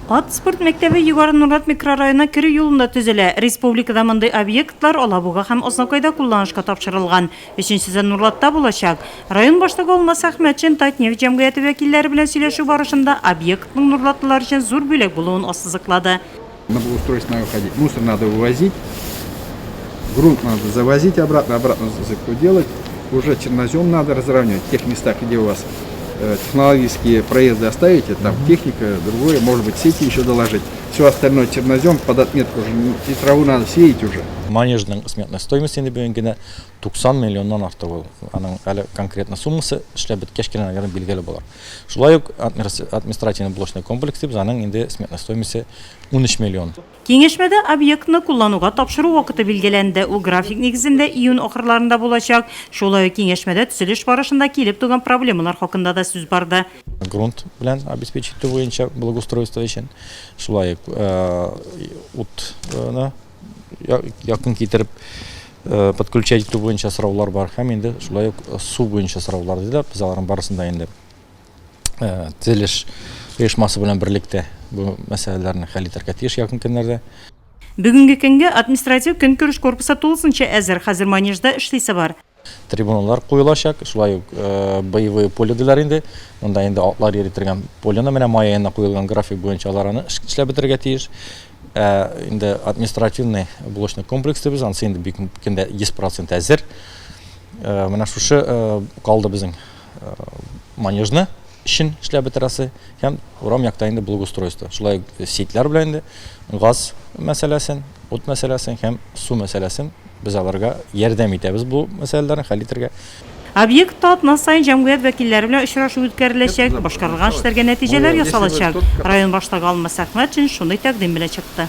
Ат спорт мәктәбе Югары Нурлат микрорайонына керү юлында төзелә. Республикада мондый объектлар Алабуга һәм Азнакайда кулланышка тапшырылган. Өченчесе Нурлатта булачак. Район башлыгы Алмаз Әхмәтшин Татнефть җәмгыяте вәкилләре белән сөйләшү барышында объектның нурлатлылар өчен зур бүләк булуын ассызыклады. На благоустройство надо уходить, мусор надо вывозить, грунт надо завозить обратно, обратно засыпку делать, уже чернозем надо разровнять в тех местах, где у вас технологические проезды оставите, там техника, другое, может быть, сети еще доложить. Все остальное чернозем под отметку уже, и траву надо сеять уже. Манежның сметная стоимость инде бүген генә 90 миллионнан артык ул. Аның әле конкретно суммасы эшләп беткәч кенә, наверное, билгеле булыр. Шулай ук административный блочный комплекс дип, аның инде сметная стоимости 13 миллион. Киңәшмәдә объектны куллануга тапшыру вакыты билгеләнде, ул график нигезендә июнь ахырларында булачак. Шулай ук киңәшмәдә төзелеш барышында килеп туган проблемалар хакында да сүз барды. Грунт белән обеспечить итү буенча благоустройство өчен, шулай ук утны якын китереп подключать итү буенча сораулар бар һәм инде шулай ук су буенча сораулар диде. Без аларның барысын да инде төзелеш оешмасы белән берлектә бу мәсьәләләрне хәл итәргә тиеш якын көннәрдә. Бүгенге көнгә административ көнкүреш корпусы тулысынча әзер, хәзер манежда эшлисе бар. Трибуналар куелачак, шулай ук боевое поле диләр инде. Монда инде атлар йөри торган полены менә май аена куелган график буенча алар аны эшләп бетерергә тиеш. Ә инде административный блочный комплекс дибез, анысы инде бик көндә 100% әзер. Менә шушы калды безнең манежны эшен эшләп бетерәсе һәм урам якта инде благоустройство. Шулай ук сетьләр белән инде газ мәсьәләсен, ут мәсьәләсен һәм су мәсьәләсен без аларга ярдәм итәбез бу мәсьәләләрне хәл итәргә. Объектта атна саен җәмгыять вәкилләре белән очрашу үткәреләчәк, башкарылган эшләргә нәтиҗәләр ясалачак. Район башлыгы Алмаз Әхмәтшин шундый тәкъдим белән чыкты.